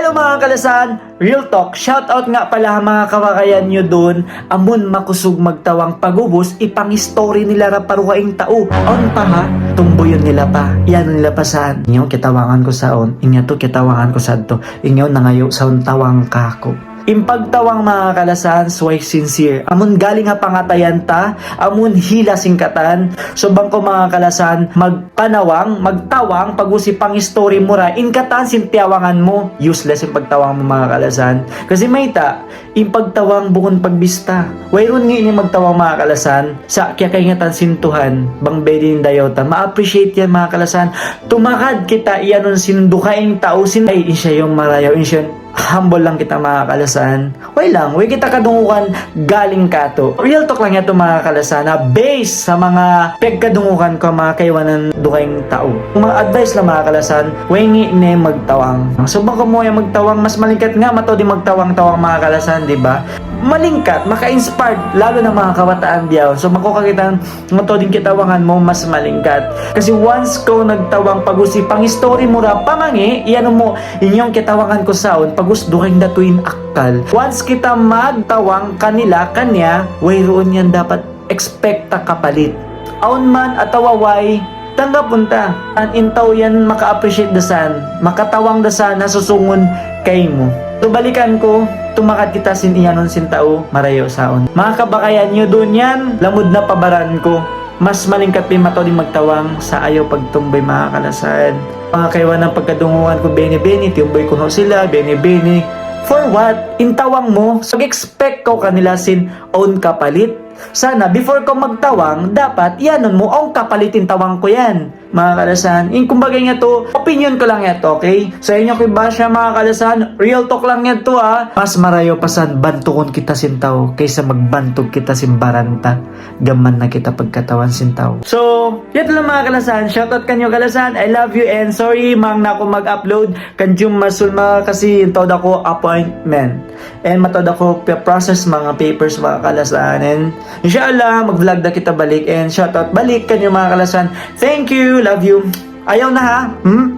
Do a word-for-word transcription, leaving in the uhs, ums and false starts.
So, manga kalasahan, real talk, shout out nga pala ha manga kabagayan niyu duun, amun makusug magtawang pag'ubus, ipang-story nila ra pa dugaing tau. Awn pa ha, tumbuyun nila pa, iyanun nila pa saan. Inyaw kitawangan ku saun, inyaw tu kitawangan ku sadtu, inyaw nangayu' saun tawang kaku'. In pagtawang manga kalasahan, subay sincere. Amun galing ha pangatayan ta, amun hila sin katan. So bang kaw manga kalasahan, magpanawang, magtawang, pag'ubus ipang-story mu ra, in katan sin tiyawangan mu, useless in pagtawang mu manga kalasahan. Kasi mayta', in pagtawang bukun pagbista. Wayruun ngi' ini magtawang manga kalasahan, sa' kiyakaingatan sin Tuhan, bang biyadiin in dayaw ta, ma-appreciate yan manga kalasahan. Tumagad kita iyanun sin dugaing tau sin, ay, in siya yan marayaw, in siya yan humble lang kita manga kalasahan. Way lang, way kita kadungugan galing katu'. Real talk lang yadtu manga kalasahan, ha, base sa manga pagkadungugan ku manga kaibanan dugaing tau. Manga advice lang manga kalasahan, way ngi' ne magtawang. So bang kaw mu yan magtawang, mas malingkat nga mataud in magtawang-tawang manga kalasahan, di ba? Malingkat, maka-inspired, lalu na manga kabataan bihaun. So bang kaw kakitaan, mataud in kitawangan mu, mas malingkat. Kasi once kaw nagtawang pag'ubus ipang-story mu ra pa mangi', iyanun mu, in yan kitawangan ku saun, pag'ubus dugaing da tuud in akkal. Once kita magtawang kanila, kaniya, wayruun yan dapat expect ta kapalit. Awn man atawa way, tanggapun ta. An in tau yan maka-appreciate da saan, makatawang da saan ha susungun kaymu. So balikan ku, tumagad kita sin iyanun sin tau marayaw saun. Manga kabagayan niyu duun yan, lamud na pa baran ku. Mas malingkat pa in mataud in magtawang sa ayaw pagtumboy manga kalasahan. Manga kaibanan pagkadungugan ku, bini-bini, tiyumboy kunu' sila, bini-bini. For what? In tawang mu, so expect kaw kanila sin awn kapalit. Sana, before kaw magtawang, dapat iyanun mu, awn kapalit in tawang ku yan. Manga kalasahan, in kumbaga yadtu, opinion ku lang yadtu, okay? So, ayaw niyu aku i-bash manga kalasahan, real talk lang yadtu ha. Mas marayaw pa saan bantugun kita sin tau, kaysa magbantug kita sin baran ta. Gam mayan na kita pagkatawan sin tau. So, yadtu lang manga kalasahan, shout out kaniyu kalasahan, I love you and sorry, maang na aku mag-upload, kanjum masul manga kasi in taud aku appointment. And mataud aku pa-process manga papers manga kalasahan. And inshallah, mag-vlog da kita balik. And shout out balik kaniyu manga kalasahan. Thank you, love you. Ayaw na ha. Hmm?